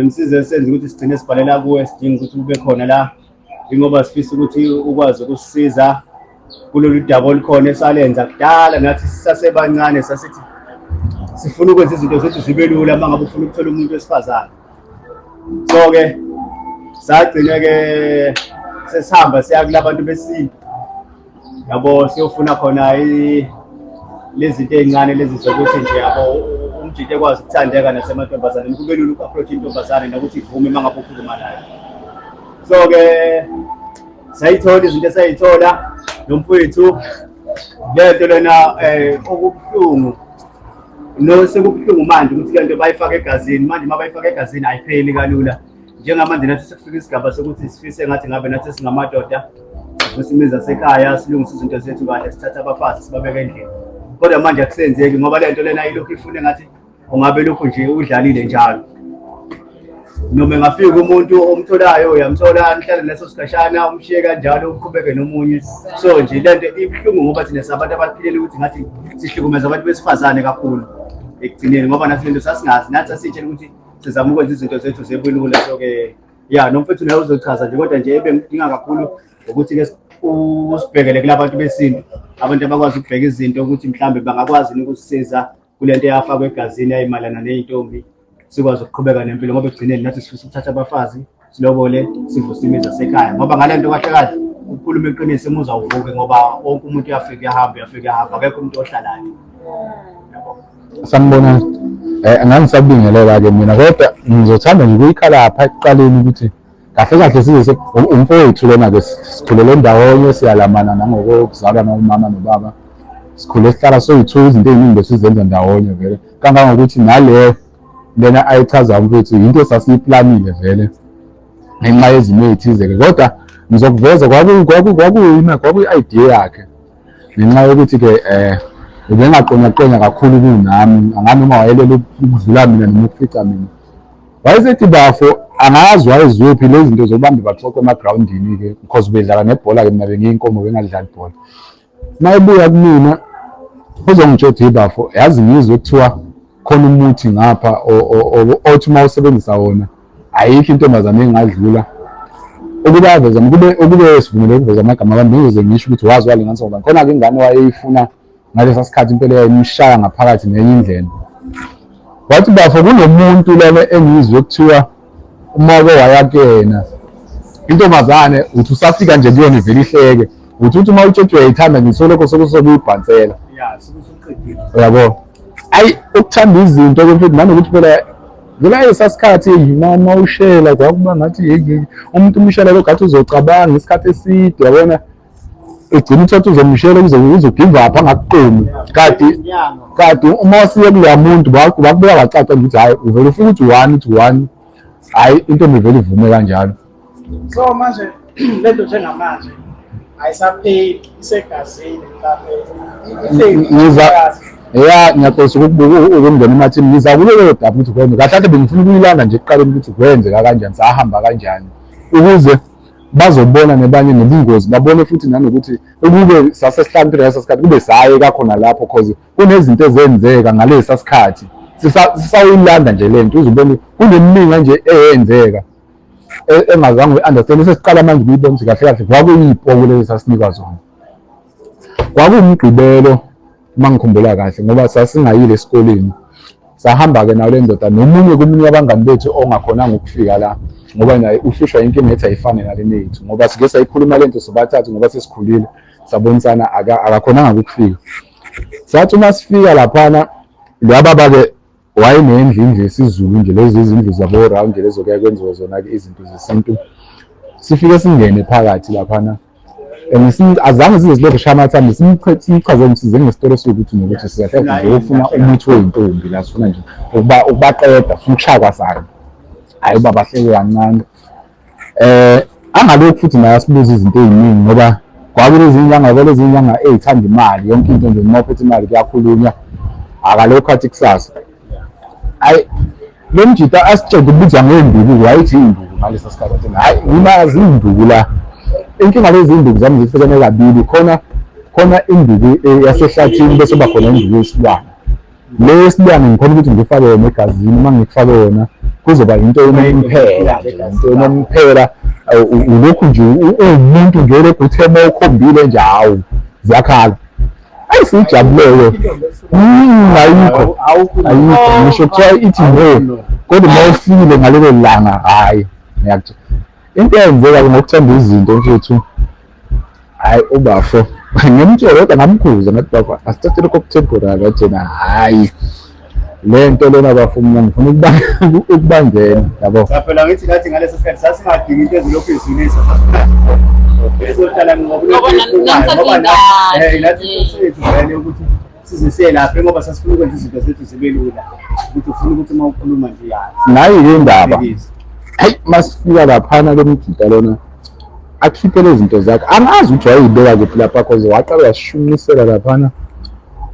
Msize senze ukuthi sigcine sibhalela kuwe, sidinga ukuthi ube khona la, ingoba sifisa ukuthi ukwazi ukusisiza kulolu daba olukhona esalenza kudala nathi sisasebancane. Sasithi sifuna ukwenza izinto zethu zibe lula uma ngabe ufuna ukuthola umuntu wesifazane. So-ke sagcine-ke sesihamba siya kulabantu besintu, yabo, siyofuna khona lezi zinto ey'ncane lezi zokuthi nje, yabo, umjito ekwazi ukuthandeka nasemantombazaneni, kube lula uku-approach intombazane nokuthi ivume uma ngabe ukhuluma nayo. So-ke sayithola izinto esayithola nomfowethu le nto lena. Okubuhlungu no sekubuhlungu manje ukuthi le nto bayifaka egazini manje. Uma bayifaka egazini ayipheli kalula. Njengamanje nathi sekufika isigaba sokuthi sifise ngathi ngabe nathi singamadoda, sivuse imizi yasekhaya, silungise izinto zethu kahle, sithathe abafazi sibabeke endlini, kodwa manje akusenzeki ngoba le nto lena ilokhu ifune ngathi ungabe lokhu nje udlalile njalo. Noma engafika umuntu omtholayo, uyamthola, nihlale leso sikhashana, umshiye kanjalo, uqhubeke nomunye. So nje le nto ibuhlungu ngoba thina sabantu abaphilela ukuthi ngathi sihlukumeza abantu besifazane kakhulu ekugcineni, ngoba nathi lento sasingazi, nathi sasitshela ukuthi sizama ukwenza izinto zethu zebelula. So-ke ya, nomfethu naye uzochaza nje, kodwa nje ebengidinga kakhulu ukuthi-ke usibhekele kulabantu besintu, abantu abakwazi ukubheka izinto, ukuthi mhlawumbe bangakwazi yini ukusisiza kule nto eyafakwa egazini yayimayelana ney'ntombi, sikwazi ukuqhubeka nempilo, ngoba ekugcineni nathi sifisa ukuthatha abafazi, silobole, sivuse imizi yasekhaya, ngoba ngale nto kahle kahle, ukukhuluma iqiniso, umuzi awuvuki, ngoba wonke umuntu uyafika uyahamba, uyafika uyahamba, akekho umuntu ohlalayo, yabo. Sanibonani. Ngangisabingelela-ke mina, kodwa ngizothanda nje ukuyikhalapha ekuqaleni ukuthi kahle kahle size umfowethu lona-ke sikhulele ndawonye, siyalamana nangokuzalwa nomama nobaba, sikhule sihlala soyi-two, izinto ey'ningi besizenza ndawonye vele, kangangokuthi nale lena ayichazayo umfowethu yinto esasiyiplanile vele ngenxa yezimo ey'thize-ke. Kodwa ngizokuveza kwakuyi-idea yakhe, ngenxa yokuthi-ke ubengaqonyaqonya kakhulu kunami, anganoma wayelela ukudlula mina noma ukufica mina. Wayesethi, "Bafo," angazi wayezwephi lezi zinto zokubamba baxoxe emagrawundini-ke, because ubedlala nebhola-ke, mina bengiyinkomo, bengadlali ibhola. Uma ebuya kumina uzongitshela ukuthi, "Bafo, yazi ngizwe kuthiwa khona umuthi ngapha othi uma usebenzisa wona ayikho intombazane engadlula." Ukuba aveza kube sivumele ukuveza amagama abantu, ngizoze ngisho ukuthi wazi walinganisa ngobani. Khona-ke ingane wayeyifuna ngalesa sikhathi impela yayimshaya ngaphakathi ngenye indlela. Wathi, "Bafo, kunomuntu lana engizwe kuthiwa uma ke waya kuyena intombazane uthi usafika nje kuyona ivele ihleke, uthi uma utshetshe uyayithanda nje, solokho sokuyibhansela." Ya, sekusuqedile. Uyabo, ayi, ukuthanda izinto ke mfethu, nanokuthi phela vele esasikhathi uma ushela kwakuba ngathi hey, umuntu umshela lokhu athi uzocabanga isikhathi eside, yabona, ugcina uthatha uzomshela uze uzogive up angakuqomi, kanti uma usiye kuloya muntu bakubeka kwacaca nje ukuthi hhayi, uvele ufike uthi one, uthi one, hhayi, intombi ivele ivume kanjalo. So manje lento njengamanje ayisapheli, isegazini mhlawumbe? Ngiza, ya, ngiyaxolisa ukungena emathini. Ngiza kuleyo daba ukuthi kwenze kahle kahle, bengifuna ukuyilanda nje ekuqaleni ukuthi kwenzeka kanjani, sahamba kanjani, ukuze bazobona nebanye nebungozi, babone futhi nanokuthi ukube sasesihlakaniphile ngaleso sikhathi kube saye kakhona lapho, cause kunezinto ezenzeka ngalesa sikhathi. Sisawuyilanda nje lento, uzubone kuneminingi nje eyenzeka engazange uyi-understand, sesiqala manje ukuyibona ukuthi kahle kahle kwakuyipoko lezi sasinikwa zona. Kwakuwumgqibelo uma ngikhumbula kahle, ngoba sasingayile esikoleni. Sahamba-ke nayo le ndoda nomunye komunye wabangani bethu ongakhonanga ukufika la, ngoba naye uhlushwa inkinga ethi ayifane nalena yethu, ngoba sike sayikhuluma le nto sobathathu, ngoba sesikhulile sabonisana, akakhonanga ukufika. Sathi uma sifika laphana, lo baba-ke wayenendlu, indlu yesiZulu nje, lezi izindlu zabo-round lezo, kuyaye kwenziwe zona-ke izinto zesintu. Sifike singene phakathi laphana and azange size silokhu shaya amathambo, simchazele ukuthi size ngesitolo esiwukuthi nokuthi sizahle nje ufuna umuthi wey'ntombi la, sifuna nje ukubaqeda, sifuna ukushaya kwasani. Hhayi, ubaba ahleke kancane, angalokhu futhi naye asibuza izinto ey'ningi, ngoba kwakulezi nyanga, kwalezi nyanga ey'thanda imali, yonke into nje uma uphethe imali kuyakhulunywa. Akalokhu athi kusasa, hhayi, lo mjita asitshele ukubuza ngey'nduku, wayethi iy'nduku ngalesa sikhathi, athi, "Hhayi, ngimazi iy'nduku la. Inkinga lezi iy'nduku zami zihlukene kabili, khona induku yasehlathini, bese kuba khona induku yesilwane. Le yesilwane ngikhona ukuthi ngifake yona egazini, uma ngikufake yona Kuzoba into yonomphela nje, into yonomphela. Ulokhu nje uwumuntu nje olokhu uthe uma ukhombile nje, hawu, ziyakhala. Ayi, siyijabulele. Ayikho, ayikho, ngisho kuthiwa ithi no, kodwa uma ufile ngalelo langa, hhayi, ngiyakutshela into eyenzeka-ke ngokuthanda izinto, mfethu. Hhayi, ubafo ngimtshela, kodwa ngamkhuza, ngathi, bafo, asithathe lokho oku-temporary. Wathi yena, hhayi, le nto lena, bafo, mina ngifuna ukubangena, yabo. Cha, phela ngithi nathi ngaleso sikhathi sasingadingi into ezilokhu izulisa, sasifuna ezohlala ngoba Ngoba ngoba nathi nathi inhloso yethu vele ukuthi size siye lapha, ngoba sasifuna ukwenza izinto zethu zibe lula, ukuthi ufuna ukuthi uma ukhuluma nje yazi. Nayi-ke indaba. Hayi, masifika laphana lo mjita lona akhiphe lezi zinto zakhe, angazi ukuthi wayeyibeka kuphi lapha, cause waqala wasishunqisela laphana,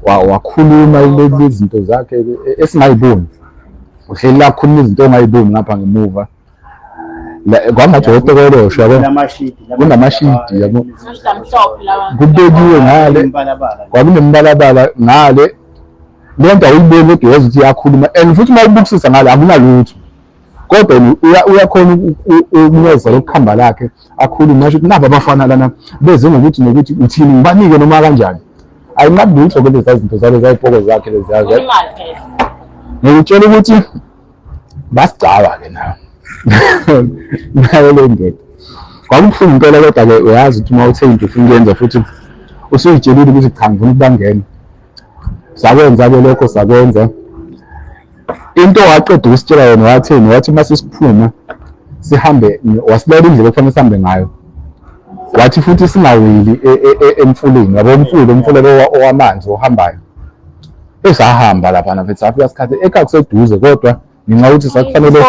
wakhuluma lezi zinto zakhe esingayiboni. Uhleli la, khuluma izinto ongayiboni ngapha ngemuva. Kwangathi otokolosho, yabo. Kunamashidi. Kunamashidi, yabo. Amashidi amhlophe lawa. Kubekiwe ngale. Imibalabala. Kwakunemibalabala ngale. Le nto awuyiboni, kodwa uyazi ukuthi iyakhuluma, and futhi uma ubukisisa ngale akunalutho, kodwa yena uyakhona ukunyeza lokuhamba lakhe, akhulume, asho ukuthi naba abafana lana beze ngokuthi nokuthi uthini, ngibanike noma kanjani. Ayinqabi lutho ke lezi zinto zale zayipoko zakhe leziya. Imali phela. Ngikutshela ukuthi basigcawa-ke nayo nayo le ndoda. Kwakubuhlungu impela, kodwa-ke uyazi ukuthi uma uthe into ufuna ukuyenza futhi usuyitshelile ukuthi cha, ngifuna ukubangena, sakwenza-ke lokho, sakwenza. Into waqeda ukusitshela yona, wathini? Wathi uma sesiphuma sihambe, wasilayela indlela okufanele sihambe ngayo. Wathi futhi singaweli emfuleni, yabo, umfula lo owamanzi ohambayo. Esahamba laphana, mfethu, safika sikhathi ekhaya kuseduze, kodwa ngenxa yokuthi sakufanele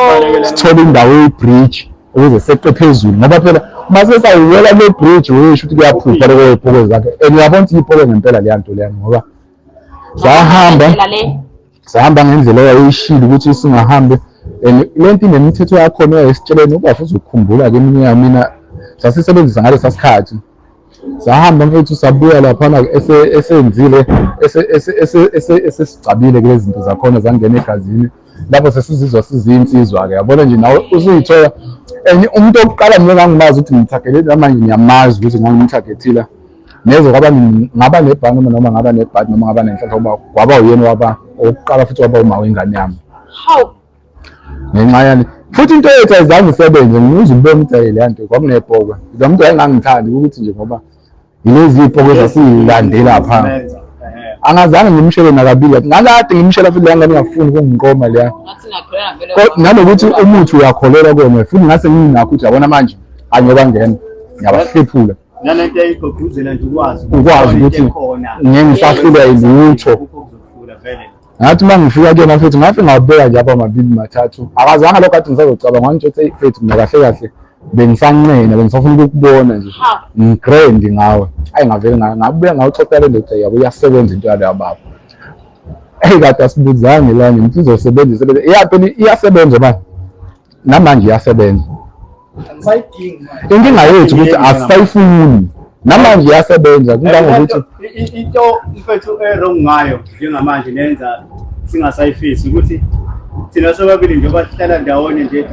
sithole indawo eyi-bridge ukuze seqe phezulu, ngoba phela uma sesawuwela kule bridge, uyisho ukuthi kuyaphupha lokho kwey'poko zakhe, and uyabona ukuthi iy'poko ngempela leya nto leyana, ngoba sahamba Indlela le. Sahamba ngendlela eyayishilo ukuthi singahambe, and le nto inemithetho yakhona eyayisitshelene uba futhi ukukhumbula-ke eminye yamina sasisebenzisa ngalesa sikhathi. Sahamba, mfethu, sabuya laphana esenzile, esesigcabile kulezi zinto zakhona, zangena egazini, lapho sesizizwa sizinsizwa-ke, yabona nje, nawe usuyithola. And umuntu wokuqala mina engangimazi ukuthi ngimthagele, namanje ngiyamazi ukuthi ngangimthagethile neze, kwaba ngaba nebhange noma ngaba nebhadi noma ngaba nenhlanhla, ngoba kwaba uyena waba owokuqala futhi waba uma wengane yami. Hawu. Ngenxa yani futhi into yethu ayizange isebenze. Ngimuze ubona ukuthi ayi, leya nto kwakunebhokwe, lo muntu wayengangithandi ukuthi nje ngoba yilezi iy'pokwe zasiyilandela pha. Zisebenza. Angazange ngimshele nakabili, ngakade ngimshela futhi leya ngane ingafuni ukungiqoma leya. Ngathi ngiyakholelwa vele. Nanokuthi umuthi uyakholelwa kuwona futhi, ngase nginakho ukuthi yabona manje anyoba ngena ngiyabahlephula. Nalento eyayigqugquzela nje ukwazi Ukwazi ukuthi ekhona. ngeke ngisahlulwa yilutho. Akukho okuzokuhlula vele. Ngathi uma ngifika kuyena, futhi ngafe ngawubeka nje apha amabili mathathu, akazange lokho athi ngisazocabanga. Wangitshela ukuthi, mfethu, mina kahle kahle bengisanqena, bengisafuna ukukubona nje. Ha. Ngi-grand ngawe. Ayi, ngavele ngabuya ngawuxoxa le ndoda, yabo, iyasebenza into yaleyo baba. Eyi, kade asibuzange la, ngithi izosebenzisa iyaphela, iyasebenza manje, namanje iyasebenza. Angisayidingi manje. Inkinga yethu ukuthi asisayifuni, namanje iyasebenza, kungangokuthi Into, mfethu, e-wrong ngayo njengamanje nenza singasayifisi ukuthi thina sobabili njengoba sihlala ndawonye nje,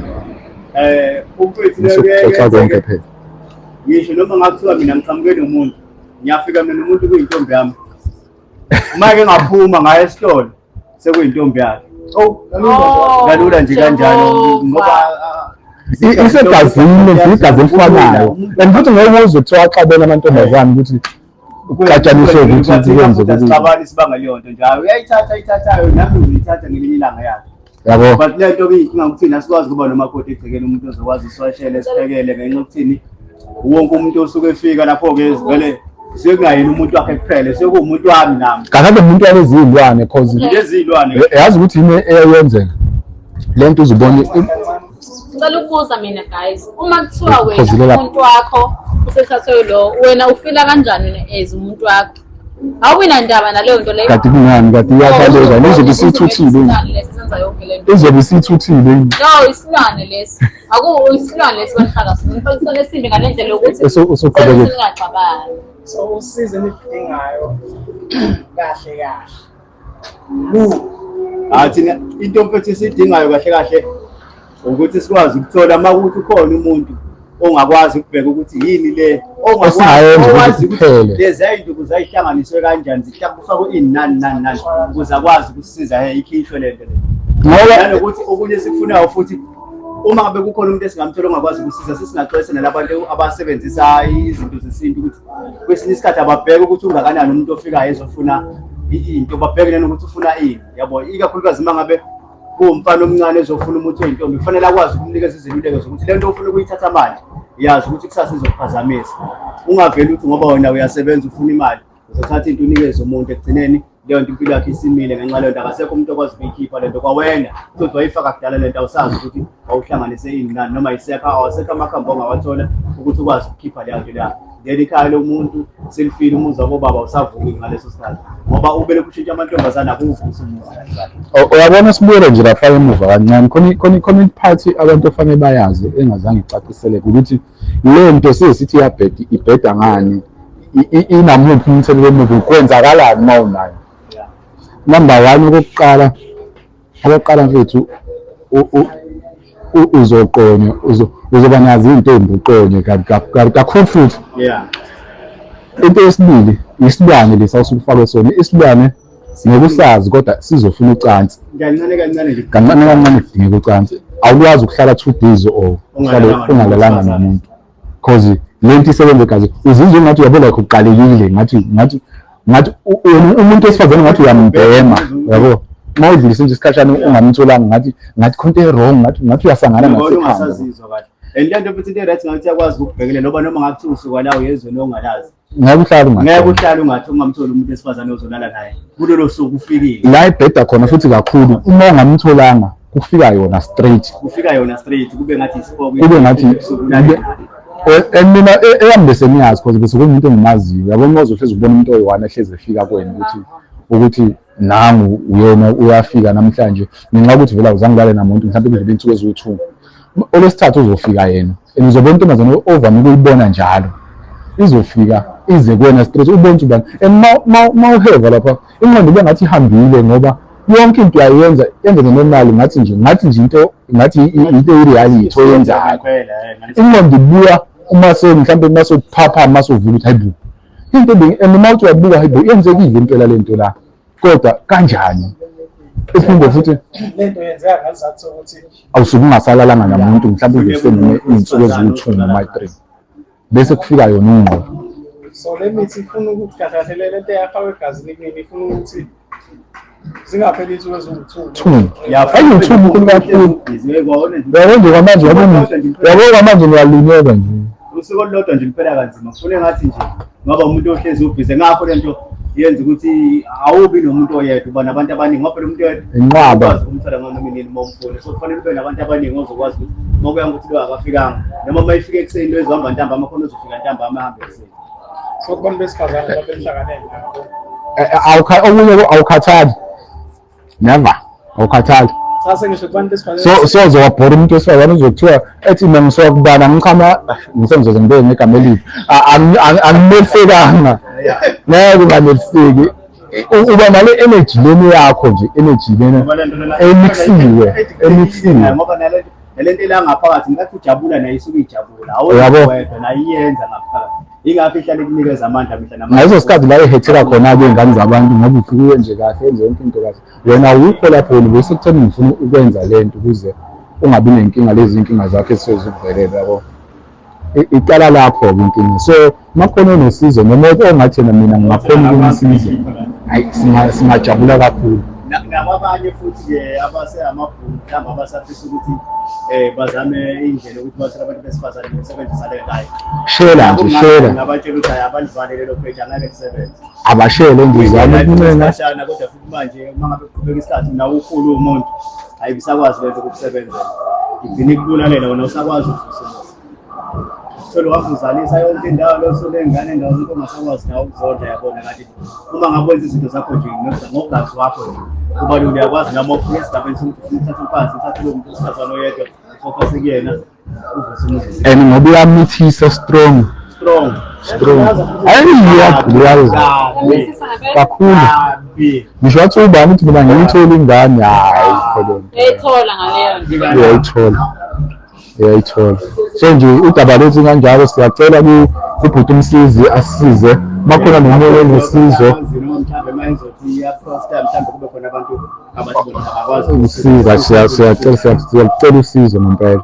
umfethu Ngisokuxoxa konke phela. Ngisho noma ngakuthiwa mina ngiqhamuke nomuntu, ngiyafika mina nomuntu kuyintombi yami, uma ke ngaphuma ngaya esitolo sekuyintombi yakhe. Oh, kalula. Oh, Kalula nje kanjalo. Jehova. Ngoba Isegazini, igazi elifanayo, and futhi ngeke uzwe kuthiwa axabene amantombazane ukuthi kuxatshaniswe ukuthi kwenze ukuthi Sixabane sibanga leyo nto njalo, uyayithatha ayithathayo, nami ngiyithatha ngelinye ilanga yakhe. Yabo. But le nto kuyinkinga ukuthini, asikwazi ukuba nomakoti egcekeni, umuntu ozokwazi usiwashele, siphekele, ngenxa yokuthini wonke umuntu osuke efika lapho-ke vele kusuke kungayena umuntu wakhe kuphela, suke kuwumuntu wami nami. Kahle, umuntu walezi iy'lwane, cause Lezi iy'lwane. Yazi ukuthi yini eyayenzeka le nto, uzibone. Ngicela ukubuza mina, guys, uma kuthiwa wena Phozile lapho. umuntu wakho usethathwe lo, wena ufila kanjani wena as umuntu wakho? Awubi nandaba naleyo nto leyo? Kati kungani? Kati iyabaleka, izobe isithuthile. Isilwane lesi senza yonke le nto. Izobe isithuthile. No, isilwane lesi. Aku isilwane lesi banhlaka. Ngifuna esimbi ngale ndlela yokuthi Usuqhubekile. singaxabani. So usizo enidingayo kahle kahle lu Hayi, thina into, mfethu, esiyidingayo kahle kahle Ukuthi sikwazi ukuthola uma kuthi ukhona umuntu ongakwazi ukubheka ukuthi yini le Esingayenza ukuthi okwazi ukuthi kuphele. lezi zinto zayihlanganiswe kanjani zihlakufakwe ini nani nani nani ukuze akwazi ukusisiza he ikhishwe le nto le. Ngoba Nanokuthi okunye esikufunayo futhi, uma ngabe kukhona umuntu esingamthola ongakwazi ukusiza, sesingaxwayisa nalabantu abasebenzisa izinto zesintu ukuthi kwesinye isikhathi ababheke ukuthi ungakanani umuntu ofikayo ezofuna into, babheke nanokuthi ufuna ini, yabo, ikakhulukazi uma ngabe kuwumfana omncane ezofuna umuthi oyintombi, kufanele akwazi ukumnikeza izeluleko zokuthi le nto ofuna ukuyithatha manje yazi ukuthi kusasa izokuphazamisa. Ungaveli uthi ngoba wena uyasebenza ufuna imali uzothatha into unikeze umuntu, ekugcineni leyo nto impilo yakhe isimile ngenxa leyo nto, akasekho umuntu okwazi ukuyikhipha le nto. Kwawena futhi wayifaka kudala le nto, awusazi ukuthi wawuhlanganise ini nani, noma isekho awasekho amakhambi ongawathola ukuthi ukwazi ukukhipha leyo nto leyo. Then ikhaya lomuntu selifile, umuzi wakobaba usavuki ngaleso sikhathi ngoba ubele kushintsha amantombazane, akuwuvusa umuzi kanjalo. Uyabona, sibuyele nje lapha emuva kancane, khona iphathi abantu ofanele bayazi engazange icaciseleke ukuthi le nto siye sithi iyabheda, ibheda ngani, inamuphi umthelela omubi, kwenzakalani uma unayo. Number one, okokuqala mfethu, uzoqonywa, uzoba nazo iy'nto ey'mbi, uqonywe kakhulu futhi. Into yesibili, isilwane lesi awusuke ufakwe sona, isilwane ngeke usazi kodwa sizofuna ucansi. Kancane kancane nje. Kancane kancane kudingeka ucansi. Awukwazi ukuhlala 2 days or uhlale ungalalanga ungalalanga nomuntu. Nomuntu, cause le nto isebenza egazi. Uzizwa ngathi uyabo like uqalekile, ngathi wena umuntu wesifazane ngathi uyambhema, yabo, uma udlulise nje isikhashana ungamtholanga, ngathi khona into e-wrong, ngathi uyasangana Ngibona ngasekhanda. ungasazizwa kahle. And le nto futhi into e-right ngathi iyakwazi ukubhekelela ngoba noma ngakuthiwa usuka la uyezweni ongalazi, ngeke uhlale ngeke ungahlali. Uhlale ungathi ungamtholi umuntu wesifazane ozolala naye kulolo suku ufikile. La ibheda khona futhi kakhulu, uma ungamtholanga kufika yona straight. Kufika yona straight, kube ngathi isipoko. Kube ngathi and mina eyami bese ngiyazi cause bese kuwumuntu engimaziyo, yabona, uma uzohlezi ubona umuntu oyi-one ehlezi efika kwena ukuthi nangu uyena uyafika namhlanje, ngenxa yokuthi vele awuzange ulale namuntu, mhlawumbe kudlule iy'nsuku eziwu-2, olwesithathu uzofika yena and uzobona intombazane ovame ukuyibona njalo izofika ize kuwena straight, ubone ukuthi ubani. And ma uheva lapha ingqondo ibe ngathi ihambile ngoba yonke into uyayenza yenzeke normal, ngathi nje into ngathi into i-reality oyenzayo. Ngempela, Ingqondo ibuya uma se mhlawumbe uma sewuphapha, uma sewuvuka ukuthi hayibo, into and uma uthi uyabuka, hayibo, yenzekile impela le nto la, kodwa kanjani iphinde futhi. Lento yenzeka ngesizathu sokuthi awusuke ungasalalanga namuntu, mhlawumbe udlulise noma iy'nsuku eziwu-2 noma i-3, bese kufika yona ingqondo. So le mithi ifuna ukuthi kahle kahle le lento eyafakwa egazini kumina ifuna ukuthi zingapheli iy'nsuku eziwu-2. Two. Ya. Ayi-two mkhulu kakhulu. Uyabo nje kwamanje, yabo kwamanje ngiyalunyeka nje. Usuku olulodwa nje luphela kanzima, kufune ngathi nje ngoba umuntu ohlezi ubhizi ngakho le nto yenza ukuthi awubi nomuntu oyedwa, uba nabantu abaningi, ngoba phela umuntu oyedwa Inqwaba. ukwazi ukumthola nganoma inini uma umfuna. So kufanele ube nabantu abaningi ozokwazi ukuthi uma kuya ngokuthi lo akafikanga, noma uma ifika ekuseni lo ezohamba ntambama, khona uzofika ntambama ahambe ekuseni. So kubantu besifazane lapho enihlangane nabo. Okunye awukhathali, never, awukhathali. Cha, sengisho kubantu besifazane. So soze wabhora umuntu wesifazane, uzokuthiwa ethi mina ngisuka kubana ngichama, ngisengizoze ngibeke ngegama elibi, anginelisekanga, ngeke unganeliseki. Uba nale energy leni yakho nje, energy lena Ngoba le nto lena emixiwe. Ngoba nale nto ela ngaphakathi ngathi ujabula nayo, isuke ijabula. Uyabo. Awuwedwa, nayo iyenza ngaphakathi, ingakho ihlale ikunikeza amandla mihla namandla. Ngaleso sikhathi la ehetheka khona-ke iy'ngane zabantu, ngoba ufike uyenze kahle, wenze yonke into kahle, wena awukho lapho, wena ubesekutheni ngifuna ukwenza le nto ukuze ungabi nenkinga, lezi iy'nkinga zakho ezisuke zikuvelele, yabo. Iqala lapho-ke inkinga. So uma khona onosizo noma ongathi yena mina ngingakhona ukumsiza, hayi, singajabula kakhulu. Nakwabanye futhi-ke abaseamabhunu mhlawumbe abasafisa ukuthi bazame indlela yokuthi bathole abantu besifazane besebenzisa le nto. Shela nje, shela. Ngabatshela ukuthi hayi, abalivale lelo page, angeke lisebenze. Abashele nje, uzame ukuncenga. Isikhashana, kodwa futhi manje uma ngabe kuqhubeka isikhathi nawe ukhulu umuntu, ayibisakwazi lento ukukusebenzela, igcina ikubulalela wena, usakwazi ukuvusa umuzi, thole uhamba uzalisa yonke indawo lo lengane endawo zonke, ungasakwazi nawe ukuzondla, yabona. Kanti uma ngabe wenza izinto zakho nje ngogazi wakho nje, kuba lula, uyakwazi noma ufika esigabeni sokuthi ufuna ukuthatha umfazi, uthathe lowo muntu wesifazane oyedwa, ufocuse kuyena, uvuse umuzi. And ngoba uyamithisa strong. Strong. Strong, hayi, iyagqulaza kabi kakhulu. Kabi. Ngisho wathi ubani uthi mina ngiyithole ingane, hayi. Ayikho leyo nto. Uyayithola ngaleyo nto. Uyayithola, uyayithola. So nje udaba lwethu kanjalo, siyacela kubhuti uMsizi asisize uma khona nomunye onosizo. Noma mhlawumbe uma izothi iyaposta, mhlawumbe kube khona abantu abathi bona abakwazi ukusiza. Siyacela, siyacela usizo ngempela.